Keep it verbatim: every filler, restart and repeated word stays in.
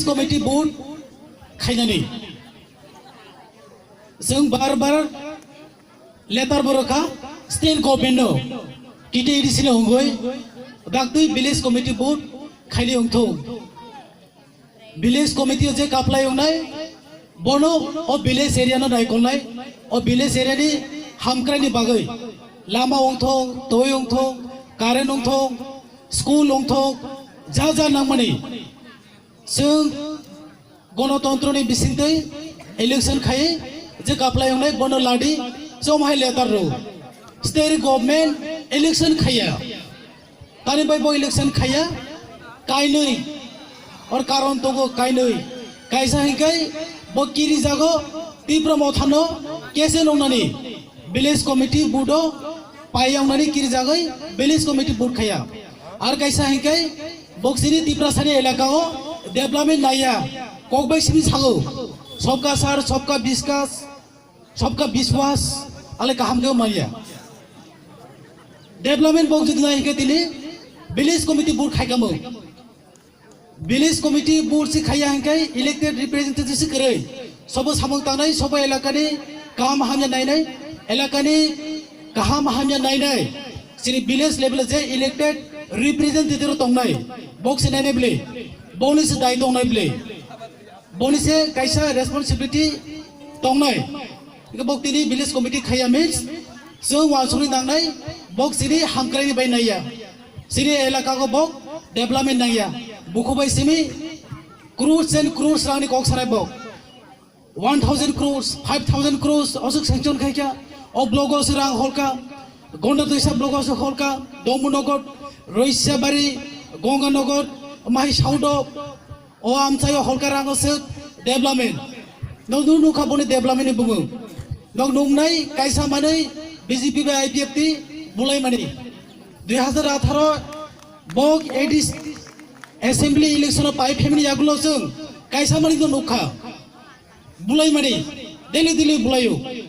Committee vote khainani. Chwng bar bar letter bo rwkha state government no, T T A D C no wngwi, daktwi village committee vote khaini wngthung. Village committee o je kaplai wngnai, bono o village area no naikolnai, o village area ni hamkrai ni bagwi lama wngthung, twi wngthung, current wngthung, school wngthung, ja ja nangmani. Chwng gonotontro ni bisingtwi election khai je kaplai wngnai bono ladi chom hai letter rw. State government election khaiya. Tani bai bo election khaiya kainwi. Or karon tongo kainwi. Kaisa hinkai bo kiri jago Tipra Mothano kese nongnani village committee board o pai wngnani kiri jagwi village committee board khaiya. Ar kaisa hinkai boksini Tiprasani elaka o development naiya. Kokbai simi sago sobka sar, sobka biskas, sobka biswas ale kaham khe manya. Development bok jodi nai hingke tini village committee board khai kamo. Village committee board si khaiya hingke elected representative si kwrwi. Sobo samung tangnai, sobo elakani kaham hamya nainai, elakani kaham hamya nainai. Sini village level je elected representative tongnai. Bok si nainai bile. Boni si dai tongnai bile. Boni se kaisa responsibility tongnai. Hingke bok tini village committee khaiya means, chwng wansukni nangnai, bok chini hamkraini bai naiya. Chini elaka go bok development nangya. Bukhubai simi crores and crores rangni kok sanai bok. One thousand crores, five thousand crores, osuk sanction khaikha. O blogo se rang holka, Gonda Toisa blogo se holka, Domunogot, Roisabari, Gonganogot, Mahi Saudo, O amchaio holka rango se development. Nog nung nukha boni development ni bumung. Nog nungnai kaisa manwi B J P bai I P F T bulai mani. Dui hazar atharo bok A D C assembly election o pai family yagulo chwng kaisa manwi no nukha. Bulai mani. Daily daily bulaio.